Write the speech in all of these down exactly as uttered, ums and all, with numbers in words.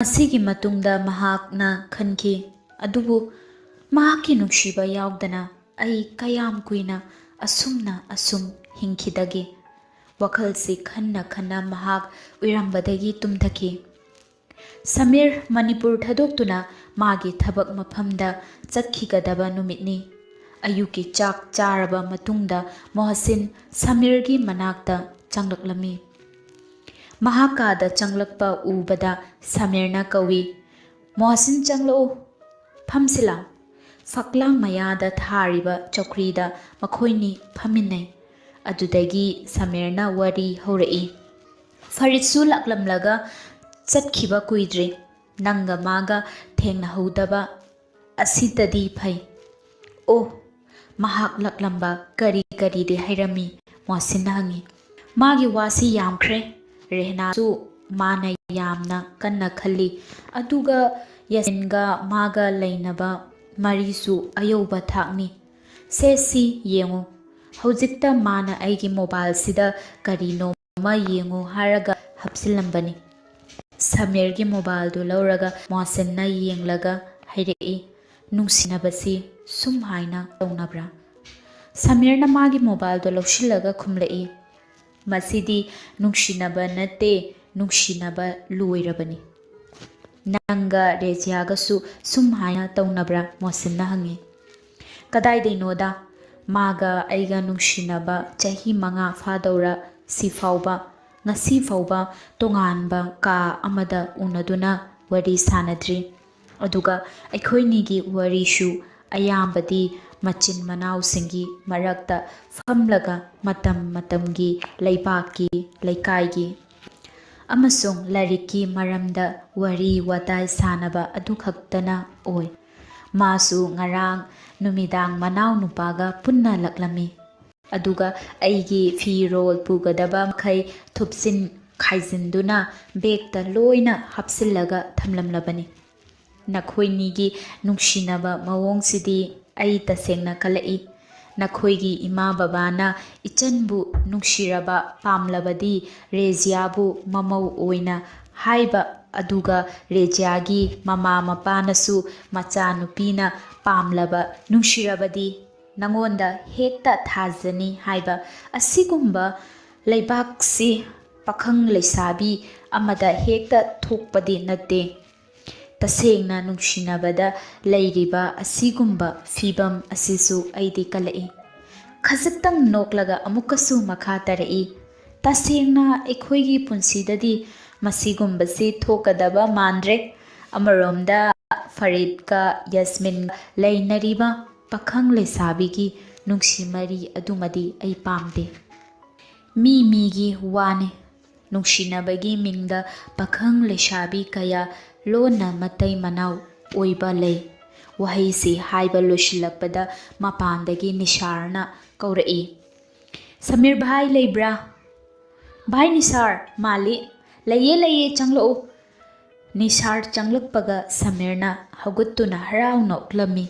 ꯃꯁꯤꯒꯤ ꯃꯇꯨꯡꯗ ꯃꯍꯥꯛꯅ ꯈꯟꯈꯤ, "ꯑꯗꯨꯕꯨ ꯃꯍꯥꯛꯀꯤ ꯅꯨꯡꯁꯤꯕ ꯌꯥꯎꯗꯅ ꯑꯩ ꯀꯌꯥꯝ ꯀꯨꯏꯅ ꯑꯁꯨꯝꯅ ꯑꯁꯨꯝ ꯍꯤꯡꯈꯤꯗꯒꯦ?" ꯋꯥꯈꯜꯁꯤ ꯈꯟꯅ ꯈꯟꯅ ꯃꯍꯥꯛ ꯎꯏꯔꯝꯕꯗꯒꯤ ꯇꯨꯝꯊꯈꯤ꯫ ꯁꯃꯤꯔ ꯃꯅꯤꯄꯨꯔ ꯊꯥꯗꯣꯛꯇꯨꯅ ꯃꯥꯒꯤ ꯊꯕꯛ ꯃꯐꯝꯗ ꯆꯠꯈꯤꯒꯗꯕ ꯅꯨꯃꯤꯠꯅꯤ꯫ ꯑꯌꯨꯛꯀꯤ ꯆꯥꯛ ꯆꯥꯔꯕ ꯃꯇꯨꯡꯗ ꯃꯣꯍꯁꯤꯟ ꯁꯃꯤꯔꯒꯤ ꯃꯅꯥꯛꯇ ꯆꯪꯂꯛꯂꯝꯃꯤ꯫ ꯃꯍꯥꯛ ꯀꯥꯗ ꯆꯪꯂꯛꯄ ꯎꯕꯗ ꯁꯃꯤꯔꯅ ꯀꯧꯏ, "ꯃꯣꯍꯁꯤꯟ, ꯆꯪꯂꯛꯎ, ꯐꯝꯁꯤ ꯂꯥꯎ꯫" ꯐꯛꯂꯥꯡ ꯃꯌꯥꯗ ꯊꯥꯔꯤꯕ ꯆꯧꯀ꯭ꯔꯤꯗ ꯃꯈꯣꯏꯅꯤ ꯐꯝꯃꯤꯟꯅꯩ꯫ ꯑꯗꯨꯗꯒꯤ ꯁꯃꯤꯔꯅ ꯋꯥꯔꯤ ꯍꯧꯔꯛꯏ, "ꯐꯔꯤꯠꯁꯨ ꯂꯥꯛꯂꯝꯂꯒ ꯆꯠꯈꯤꯕ ꯀꯨꯏꯗ꯭ꯔꯤ꯫ ꯅꯪꯒ ꯃꯥꯒ ꯊꯦꯡꯅꯍꯧꯗꯕ ꯑꯁꯤꯇꯗꯤ ꯐꯩ꯫ ꯑꯣ, ꯃꯍꯥꯛ ꯂꯥꯛꯂꯝꯕ ꯀꯔꯤ ꯀꯔꯤꯗꯤ ꯍꯥꯏꯔꯝꯃꯤ?" ꯃꯣꯍꯁꯤꯟꯅ ꯍꯪꯉꯤ꯫ "ꯃꯥꯒꯤ ꯋꯥꯁꯤ ꯌꯥꯝꯈ꯭ꯔꯦ꯫ ꯔꯦꯍꯅꯥꯁꯨ ꯃꯥꯅ ꯌꯥꯝꯅ ꯀꯟꯅ ꯈꯜꯂꯤ꯫ ꯑꯗꯨꯒ ꯌꯥꯁꯤꯟꯒ ꯃꯥꯒ ꯂꯩꯅꯕ ꯃꯔꯤꯁꯨ ꯑꯌꯧꯕ ꯊꯥꯛꯅꯤ꯫ ꯁꯦ, ꯁꯤ ꯌꯦꯡꯉꯨ꯫ ꯍꯧꯖꯤꯛꯇ ꯃꯥꯅ ꯑꯩꯒꯤ ꯃꯣꯕꯥꯏꯜꯁꯤꯗ ꯀꯔꯤꯅꯣ ꯑꯃ ꯌꯦꯡꯉꯨ ꯍꯥꯏꯔꯒ ꯍꯥꯞꯆꯤꯜꯂꯝꯕꯅꯤ꯫" ꯁꯃꯤꯔꯒꯤ ꯃꯣꯕꯥꯏꯜꯗꯨ ꯂꯧꯔꯒ ꯃꯣꯍꯁꯤꯟꯅ ꯌꯦꯡꯂꯒ ꯍꯥꯏꯔꯛꯏ, "ꯅꯨꯡꯁꯤꯅꯕꯁꯤ ꯁꯨꯝ ꯍꯥꯏꯅ ꯇꯧꯅꯕ꯭ꯔꯥ?" ꯁꯃꯤꯔꯅ ꯃꯥꯒꯤ ꯃꯣꯕꯥꯏꯜꯗꯣ ꯂꯧꯁꯤꯜꯂꯒ ꯈꯨꯝꯂꯛꯏ, "ꯃꯁꯤꯗꯤ ꯅꯨꯡꯁꯤꯅꯕ ꯅꯠꯇꯦ, ꯅꯨꯡꯁꯤꯅꯕ ꯂꯣꯏꯔꯕꯅꯤ꯫ ꯅꯪꯒ ꯔꯦꯖꯤꯌꯥꯒꯁꯨ ꯁꯨꯝ ꯍꯥꯏꯅ ꯇꯧꯅꯕ꯭ꯔꯥ?" ꯃꯣꯍꯁꯤꯟꯅ ꯍꯪꯉꯤ꯫ "ꯀꯗꯥꯏꯗꯩꯅꯣꯗ, ꯃꯥꯒ ꯑꯩꯒ ꯅꯨꯡꯁꯤꯅꯕ ꯆꯍꯤ ꯃꯉꯥ ꯐꯥꯗꯧꯔ, ꯁꯤꯐꯥꯎꯕ, ꯉꯁꯤ ꯐꯥꯎꯕ ꯇꯣꯉꯥꯟꯕ ꯀꯥ ꯑꯃꯗ ꯎꯅꯗꯨꯅ ꯋꯥꯔꯤ ꯁꯥꯅꯗ꯭ꯔꯤ꯫ ꯑꯗꯨꯒ ꯑꯩꯈꯣꯏꯅꯤꯒꯤ ꯋꯥꯔꯤꯁꯨ ꯑꯌꯥꯝꯕꯗꯤ ꯃꯆꯤꯟ ꯃꯅꯥꯎꯁꯤꯡꯒꯤ ꯃꯔꯛꯇ ꯐꯝꯂꯒ ꯃꯇꯝ ꯃꯇꯝꯒꯤ ꯂꯩꯕꯥꯛꯀꯤ, ꯂꯩꯀꯥꯏꯒꯤ ꯑꯃꯁꯨꯡ ꯂꯥꯏꯔꯤꯛꯀꯤ ꯃꯔꯝꯗ ꯋꯥꯔꯤ ꯋꯥꯇꯥꯏ ꯁꯥꯅꯕ ꯑꯗꯨꯈꯛꯇꯅ ꯑꯣꯏ꯫ ꯃꯥꯁꯨ ꯉꯔꯥꯡ ꯅꯨꯃꯤꯗꯥꯡ ꯃꯅꯥꯎꯅꯨꯄꯥꯒ ꯄꯨꯟꯅ ꯂꯥꯛꯂꯝꯃꯤ꯫ ꯑꯗꯨꯒ ꯑꯩꯒꯤ ꯐꯤꯔꯣꯜ ꯄꯨꯒꯗꯕ ꯃꯈꯩ ꯊꯨꯞꯆꯤꯟ ꯈꯥꯏꯖꯤꯟꯗꯨꯅ ꯕꯦꯒꯇ ꯂꯣꯏꯅ ꯍꯥꯞꯆꯤꯜꯂꯒ ꯊꯝꯂꯝꯂꯕꯅꯤ꯫ ꯅꯈꯣꯏꯅꯤꯒꯤ ꯅꯨꯡꯁꯤꯅꯕ ꯃꯑꯣꯡꯁꯤꯗꯤ ꯑꯩ ꯇꯁꯦꯡꯅ ꯀꯜꯂꯛꯏ꯫ ꯅꯈꯣꯏꯒꯤ ꯏꯃꯥ ꯕꯕꯥꯅ ꯏꯆꯟꯕꯨ ꯅꯨꯡꯁꯤꯔꯕ ꯄꯥꯝꯂꯕꯗꯤ ꯔꯦꯖꯤꯌꯥꯕꯨ ꯃꯃꯧ ꯑꯣꯏꯅ ꯍꯥꯏꯕ ꯑꯗꯨꯒ ꯔꯦꯖꯤꯌꯥꯒꯤ ꯃꯃꯥ ꯃꯄꯥꯅꯁꯨ ꯃꯆꯥꯅꯨꯄꯤꯅ ꯄꯥꯝꯂꯕ, ꯅꯨꯡꯁꯤꯔꯕꯗꯤ ꯅꯉꯣꯟꯗ ꯍꯦꯛꯇ ꯊꯥꯖꯅꯤ ꯍꯥꯏꯕ ꯑꯁꯤꯒꯨꯝꯕ ꯂꯩꯕꯥꯛꯁꯤ ꯄꯥꯈꯪ ꯂꯩꯁꯥꯕꯤ ꯑꯃꯗ ꯍꯦꯛꯇ ꯊꯣꯛꯄꯗꯤ ꯅꯠꯇꯦ꯫ ꯇꯁꯦꯡꯅ ꯅꯨꯡꯁꯤꯅꯕꯗ ꯂꯩꯔꯤꯕ ꯑꯁꯤꯒꯨꯝꯕ ꯐꯤꯕꯝ ꯑꯁꯤꯁꯨ ꯑꯩꯗꯤ ꯀꯜꯂꯛꯏ꯫ ꯈꯖꯤꯛꯇꯪ ꯅꯣꯛꯂꯒ ꯑꯃꯨꯛꯀꯁꯨ ꯃꯈꯥ ꯇꯥꯔꯛꯏ, "ꯇꯁꯦꯡꯅ ꯑꯩꯈꯣꯏꯒꯤ ꯄꯨꯟꯁꯤꯗꯗꯤ ꯃꯁꯤꯒꯨꯝꯕꯁꯤ ꯊꯣꯛꯀꯗꯕ ꯃꯥꯟꯗ꯭ꯔꯦ꯫ ꯑꯃꯔꯣꯝꯗ ꯐꯔꯤꯗꯀ ꯌꯥꯁꯃꯤꯟꯒ ꯂꯩꯅꯔꯤꯕ ꯄꯥꯈꯪ ꯂꯩꯁꯥꯕꯤꯒꯤ ꯅꯨꯡꯁꯤ ꯃꯔꯤ ꯑꯗꯨꯃꯗꯤ ꯑꯩ ꯄꯥꯝꯗꯦ꯫ ꯃꯤ ꯃꯤꯒꯤ ꯋꯥꯅꯤ꯫ ꯅꯨꯡꯁꯤꯅꯕꯒꯤ ꯃꯤꯡꯗ ꯄꯥꯈꯪ ꯂꯩꯁꯥꯕꯤ ꯀꯌꯥ ꯂꯣꯟꯅ ꯃꯇꯩ ꯃꯅꯥꯎ ꯑꯣꯏꯕ ꯂꯩ꯫" ꯋꯥꯍꯩꯁꯤ ꯍꯥꯏꯕ ꯂꯣꯏꯁꯤꯜꯂꯛꯄꯗ ꯃꯄꯥꯟꯗꯒꯤ ꯅꯤꯁꯥꯔꯅ ꯀꯧꯔꯛꯏ, "ꯁꯃꯤꯔ ꯚꯥꯏ ꯂꯩꯕ꯭ꯔꯥ?" "ꯚꯥꯏ ꯅꯤꯁꯥꯔ, ꯃꯥꯜꯂꯤ꯫ ꯂꯩꯌꯦ, ꯂꯩꯌꯦ, ꯆꯪꯂꯛꯎ꯫" ꯅꯤꯁꯥꯔ ꯆꯪꯂꯛꯄꯒ ꯁꯃꯤꯔꯅ ꯍꯧꯒꯠꯇꯨꯅ ꯍꯔꯥꯎꯅ ꯎꯠꯂꯝꯃꯤ꯫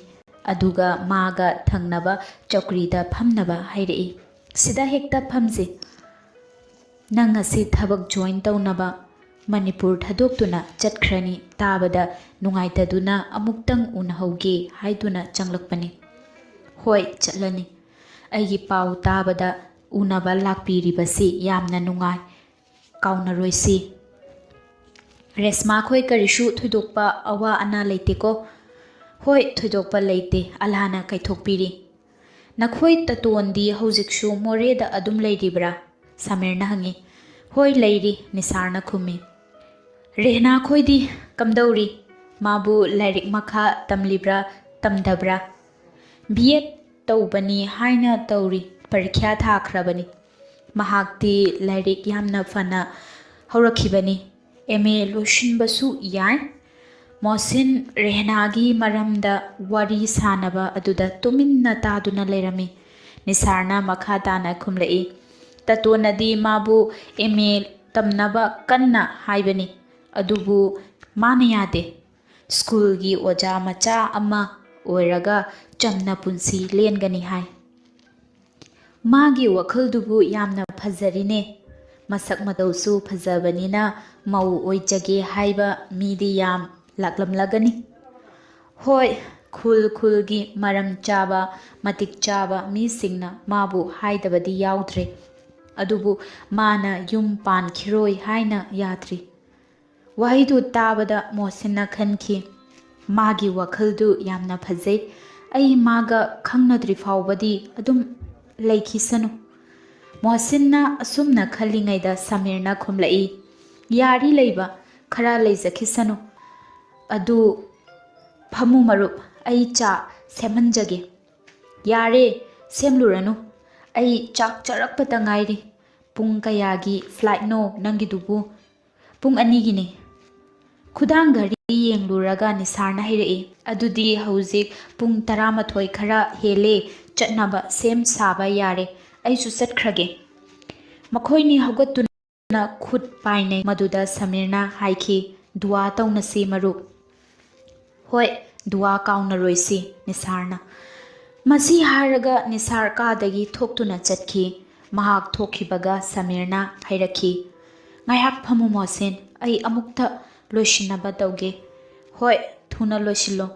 ꯑꯗꯨꯒ ꯃꯥꯒ ꯊꯪꯅꯕ ꯆꯧꯀ꯭ꯔꯤꯗ ꯐꯝꯅꯕ ꯍꯥꯏꯔꯛꯏ꯫ "ꯁꯤꯗ ꯍꯦꯛꯇ ꯐꯝꯁꯤ꯫ ꯅꯪ ꯉꯁꯤ ꯊꯕꯛ ꯖꯣꯏꯟ ꯇꯧꯅꯕ ꯃꯅꯤꯄꯨꯔ ꯊꯥꯗꯣꯛꯇꯨꯅ ꯆꯠꯈ꯭ꯔꯅꯤ꯫ ꯇꯥꯕꯗ ꯅꯨꯡꯉꯥꯏꯇꯗꯨꯅ ꯑꯃꯨꯛꯇꯪ ꯎꯅꯍꯧꯒꯦ ꯍꯥꯏꯗꯨꯅ ꯆꯪꯂꯛꯄꯅꯤ꯫" "ꯍꯣꯏ, ꯆꯠꯂꯅꯤ꯫ ꯑꯩꯒꯤ ꯄꯥꯎ ꯇꯥꯕꯗ ꯎꯅꯕ ꯂꯥꯛꯄꯤꯔꯤꯕꯁꯤ ꯌꯥꯝꯅ ꯅꯨꯡꯉꯥꯏ꯫ ꯀꯥꯎꯅꯔꯣꯏꯁꯤ꯫" "ꯔꯦꯁꯃꯥ ꯈꯣꯏ ꯀꯔꯤꯁꯨ ꯊꯣꯏꯗꯣꯛꯄ ꯑꯋꯥ ꯑꯅꯥ ꯂꯩꯇꯦꯀꯣ?" "ꯍꯣꯏ, ꯊꯣꯏꯗꯣꯛꯄ ꯂꯩꯇꯦ꯫ ꯑꯜꯂꯥꯅ ꯀꯥꯏꯊꯣꯛꯄꯤꯔꯤ꯫" "ꯅꯈꯣꯏ ꯇꯇꯣꯟꯗꯤ ꯍꯧꯖꯤꯛꯁꯨ ꯃꯣꯔꯦꯗ ꯑꯗꯨꯝ ꯂꯩꯔꯤꯕ꯭ꯔꯥ?" ꯁꯃꯤꯔꯅ ꯍꯪꯉꯤ꯫ "ꯍꯣꯏ, ꯂꯩꯔꯤ꯫" ꯅꯤꯁꯥꯔꯅ ꯈꯨꯝꯃꯤ꯫ "ꯔꯦꯍꯅꯥ ꯈꯣꯏꯗꯤ ꯀꯝꯗꯧꯔꯤ? ꯃꯥꯕꯨ ꯂꯥꯏꯔꯤꯛ ꯃꯈꯥ ꯇꯝꯂꯤꯕ꯭ꯔꯥ, ꯇꯝꯗꯕ꯭ꯔꯥ?" "ꯕꯤ ꯑꯦꯗ ꯇꯧꯕꯅꯤ ꯍꯥꯏꯅ ꯇꯧꯔꯤ꯫ ꯄꯔꯤꯈ꯭ꯌꯥ ꯊꯥꯈ꯭ꯔꯕꯅꯤ꯫ ꯃꯍꯥꯛꯇꯤ ꯂꯥꯏꯔꯤꯛ ꯌꯥꯝꯅ ꯐꯅ ꯍꯧꯔꯛꯈꯤꯕꯅꯤ꯫ ꯑꯦꯝ ꯑꯦ ꯂꯣꯏꯁꯤꯟꯕꯁꯨ ꯌꯥꯏ꯫" ꯃꯣꯁꯤꯟ ꯔꯦꯍꯅꯥꯒꯤ ꯃꯔꯝꯗ ꯋꯥꯔꯤ ꯁꯥꯅꯕ ꯑꯗꯨꯗ ꯇꯨꯃꯤꯟꯅ ꯇꯥꯗꯨꯅ ꯂꯩꯔꯝꯃꯤ꯫ ꯅꯤꯁꯥꯔꯅ ꯃꯈꯥ ꯇꯥꯅ ꯈꯨꯝꯂꯛꯏ, "ꯇꯇꯣꯟꯅꯗꯤ ꯃꯥꯕꯨ ꯑꯦꯝ ꯑꯦ ꯇꯝꯅꯕ ꯀꯟꯅ ꯍꯥꯏꯕꯅꯤ, ꯑꯗꯨꯕꯨ ꯃꯥꯅ ꯌꯥꯗꯦ꯫ ꯁ꯭ꯀꯨꯜꯒꯤ ꯑꯣꯖꯥ ꯃꯆꯥ ꯑꯃ ꯑꯣꯏꯔꯒ ꯆꯝꯅ ꯄꯨꯟꯁꯤ ꯂꯦꯟꯒꯅꯤ ꯍꯥꯏ꯫" "ꯃꯥꯒꯤ ꯋꯥꯈꯜꯗꯨꯕꯨ ꯌꯥꯝꯅ ꯐꯖꯔꯤꯅꯦ꯫ ꯃꯁꯛ ꯃꯇꯧꯁꯨ ꯐꯖꯕꯅꯤꯅ ꯃꯧ ꯑꯣꯏꯖꯒꯦ ꯍꯥꯏꯕ ꯃꯤꯗꯤ ꯌꯥꯝ ꯂꯥꯛꯂꯝꯂꯒꯅꯤ꯫ ꯍꯣꯏ, ꯈꯨꯜ ꯈꯨꯜꯒꯤ ꯃꯔꯝ ꯆꯥꯕ, ꯃꯇꯤꯛ ꯆꯥꯕ ꯃꯤꯁꯤꯡꯅ ꯃꯥꯕꯨ ꯍꯥꯏꯗꯕꯗꯤ ꯌꯥꯎꯗ꯭ꯔꯦ꯫ ꯑꯗꯨꯕꯨ ꯃꯥꯅ ꯌꯨꯝ ꯄꯥꯟꯈꯤꯔꯣꯏ ꯍꯥꯏꯅ ꯌꯥꯗ꯭ꯔꯤ꯫ ꯋꯥꯍꯩꯗꯨ ꯇꯥꯕꯗ ꯃꯣꯍꯁꯤꯟꯅ ꯈꯟꯈꯤ, "ꯃꯥꯒꯤ ꯋꯥꯈꯜꯗꯨ ꯌꯥꯝꯅ ꯐꯖꯩ꯫ ꯑꯩ ꯃꯥꯒ ꯈꯪꯅꯗ꯭ꯔꯤ ꯐꯥꯎꯕꯗꯤ ꯑꯗꯨꯝ ꯂꯩꯈꯤꯁꯅꯨ꯫" ꯃꯣꯍꯁꯤꯟꯅ ꯑꯁꯨꯝꯅ ꯈꯜꯂꯤꯉꯩꯗ ꯁꯃꯤꯔꯅ ꯈꯨꯝꯂꯛꯏ, "ꯌꯥꯔꯤ ꯂꯩꯕ, ꯈꯔ ꯂꯩꯖꯈꯤꯁꯅꯨ꯫ ꯑꯗꯨ ꯐꯝꯃꯨ ꯃꯔꯨꯞ, ꯑꯩ ꯆꯥ ꯁꯦꯝꯍꯟꯖꯒꯦ꯫" "ꯌꯥꯔꯦ, ꯁꯦꯝꯂꯨꯔꯅꯨ꯫ ꯑꯩ ꯆꯥꯛ ꯆꯥꯔꯛꯄꯇ ꯉꯥꯏꯔꯤ꯫ ꯄꯨꯡ ꯀꯌꯥꯒꯤ ꯐ꯭ꯂꯥꯏꯠꯅꯣ ꯅꯪꯒꯤꯗꯨꯕꯨ?" "ꯄꯨꯡ ꯑꯅꯤꯒꯤꯅꯤ꯫" ꯈꯨꯗꯥꯡ ꯘꯔꯤ ꯌꯦꯡꯂꯨꯔꯒ ꯅꯤꯁꯥꯔꯅ ꯍꯥꯏꯔꯛꯏ, "ꯑꯗꯨꯗꯤ ꯍꯧꯖꯤꯛ ꯄꯨꯡ ꯇꯔꯥꯃꯥꯊꯣꯏ ꯈꯔ ꯍꯦꯜꯂꯦ꯫ ꯆꯠꯅꯕ ꯁꯦꯝ ꯁꯥꯕ ꯌꯥꯔꯦ꯫ ꯑꯩꯁꯨ ꯆꯠꯈ꯭ꯔꯒꯦ꯫" ꯃꯈꯣꯏꯅꯤ ꯍꯧꯒꯠꯇꯨꯅ ꯈꯨꯠ ꯄꯥꯏꯅꯩ꯫ ꯃꯗꯨꯗ ꯁꯃꯤꯔꯅ ꯍꯥꯏꯈꯤ, "ꯗꯨꯋꯥ ꯇꯧꯅꯁꯤ ꯃꯔꯨꯞ꯫" "ꯍꯣꯏ, ꯗꯨꯋꯥ ꯀꯥꯎꯅꯔꯣꯏꯁꯤ, ꯅꯤꯁꯥꯔꯅ꯫" ꯃꯁꯤ ꯍꯥꯏꯔꯒ ꯅꯤꯁꯥꯔ ꯀꯥꯗꯒꯤ ꯊꯣꯛꯇꯨꯅ ꯆꯠꯈꯤ꯫ ꯃꯍꯥꯛ ꯊꯣꯛꯈꯤꯕꯒ ꯁꯃꯤꯔꯅ ꯍꯥꯏꯔꯛꯈꯤ, "ꯉꯥꯏꯍꯥꯛ ꯐꯝꯃꯨ ꯃꯣꯍꯁꯤꯟ, ꯑꯩ ꯑꯃꯨꯛꯇ ꯂꯣꯏꯁꯤꯟꯅꯕ ꯇꯧꯒꯦ꯫" "ꯍꯣꯏ, ꯊꯨꯅ ꯂꯣꯏꯁꯤꯜꯂꯣ꯫"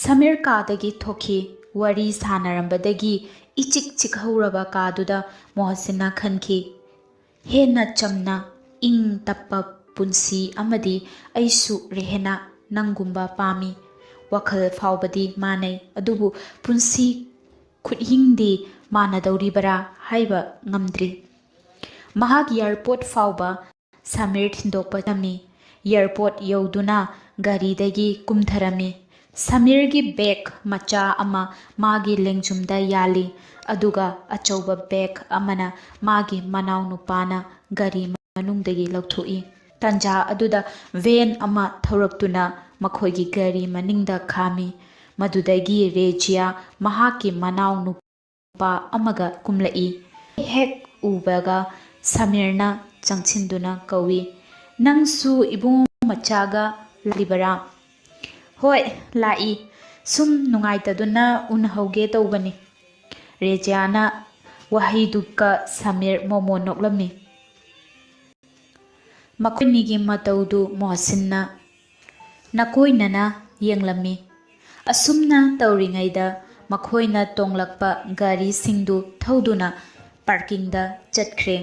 ꯁꯃꯤꯔ ꯀꯥꯗꯒꯤ ꯊꯣꯛꯈꯤ꯫ ꯋꯥꯔꯤ ꯁꯥꯟꯅꯔꯝꯕꯗꯒꯤ ꯏꯆꯤꯛ ꯆꯤꯛꯍꯧꯔꯕ ꯀꯥꯗꯨꯗ ꯃꯣꯍꯁꯤꯟꯅ ꯈꯟꯈꯤ, "ꯍꯦꯟꯅ ꯆꯝꯅ ꯏꯪ ꯇꯞꯄ ꯄꯨꯟꯁꯤ ꯑꯃꯗꯤ ꯑꯩꯁꯨ ꯔꯦꯍꯦꯅꯥ ꯅꯪꯒꯨꯝꯕ ꯄꯥꯝꯃꯤ꯫ ꯋꯥꯈꯜ ꯐꯥꯎꯕꯗꯤ ꯃꯥꯟꯅꯩ, ꯑꯗꯨꯕꯨ ꯄꯨꯟꯁꯤ ꯈꯨꯠꯍꯤꯡꯗꯤ ꯃꯥꯟꯅꯗꯧꯔꯤꯕꯔꯥ ꯍꯥꯏꯕ ꯉꯝꯗ꯭ꯔꯤ꯫" ꯃꯍꯥꯛ ꯑꯦꯌꯥꯔꯄꯣꯔꯠ ꯐꯥꯎꯕ ꯁꯃꯤꯔ ꯊꯤꯟꯗꯣꯛꯄ ꯇꯝꯃꯤ꯫ ꯑꯦꯌꯥꯔꯄꯣꯔꯠ ꯌꯧꯗꯨꯅ ꯒꯥꯔꯤꯗꯒꯤ ꯀꯨꯝꯊꯔꯝꯃꯤ꯫ ꯁꯃꯤꯔꯒꯤ ꯕꯦꯒ ꯃꯆꯥ ꯑꯃ ꯃꯥꯒꯤ ꯂꯦꯡꯖꯨꯝꯗ ꯌꯥꯜꯂꯤ, ꯑꯗꯨꯒ ꯑꯆꯧꯕ ꯕꯦꯒ ꯑꯃꯅ ꯃꯥꯒꯤ ꯃꯅꯥꯎꯅꯨꯄꯥꯅ ꯒꯥꯔꯤ ꯃꯅꯨꯡꯗꯒꯤ ꯂꯧꯊꯣꯛꯏ꯫ ꯇꯥꯟꯖꯥ ꯑꯗꯨꯗ ꯚꯦꯟ ꯑꯃ ꯊꯧꯔꯛꯇꯨꯅ ꯃꯈꯣꯏꯒꯤ ꯒꯥꯔꯤ ꯃꯅꯤꯡꯗ ꯈꯥꯝꯃꯤ꯫ ꯃꯗꯨꯗꯒꯤ ꯔꯦꯖꯤꯌꯥ ꯃꯍꯥꯛꯀꯤ ꯃꯅꯥꯎ ꯅꯨꯄꯥ ꯑꯃꯒ ꯀꯨꯝꯂꯛꯏ꯫ ꯍꯦꯛ ꯎꯕꯒ ꯁꯃꯤꯔꯅ ꯆꯪꯁꯤꯟꯗꯨꯅ ꯀꯧꯏ, "ꯅꯪꯁꯨ ꯏꯕꯨꯡꯉꯣ ꯃꯆꯥꯒ ꯂꯥꯛꯂꯤꯕꯔꯥ?" "ꯍꯣꯏ, ꯂꯥꯛꯏ꯫ ꯁꯨꯝ ꯅꯨꯡꯉꯥꯏꯇꯗꯨꯅ ꯎꯅꯍꯧꯒꯦ ꯇꯧꯕꯅꯤ꯫" ꯔꯦꯖꯤꯌꯥꯅ ꯋꯥꯍꯩꯗꯨꯒ ꯁꯃꯤꯔ ꯃꯣꯃꯣꯟ ꯅꯣꯛꯂꯝꯃꯤ꯫ ꯃꯈꯣꯏꯅꯤꯒꯤ ꯃꯇꯧꯗꯨ ꯃꯣꯍꯁꯤꯟꯅ ꯅꯥꯀꯣꯏꯅꯅ ꯌꯦꯡꯂꯝꯃꯤ꯫ ꯑꯁꯨꯝꯅ ꯇꯧꯔꯤꯉꯩꯗ ꯃꯈꯣꯏꯅ ꯇꯣꯡꯂꯛꯄ ꯒꯥꯔꯤꯁꯤꯡꯗꯨ ꯊꯧꯗꯨꯅ ꯄꯥꯔꯀꯤꯡꯗ ꯆꯠꯈ꯭ꯔꯦ꯫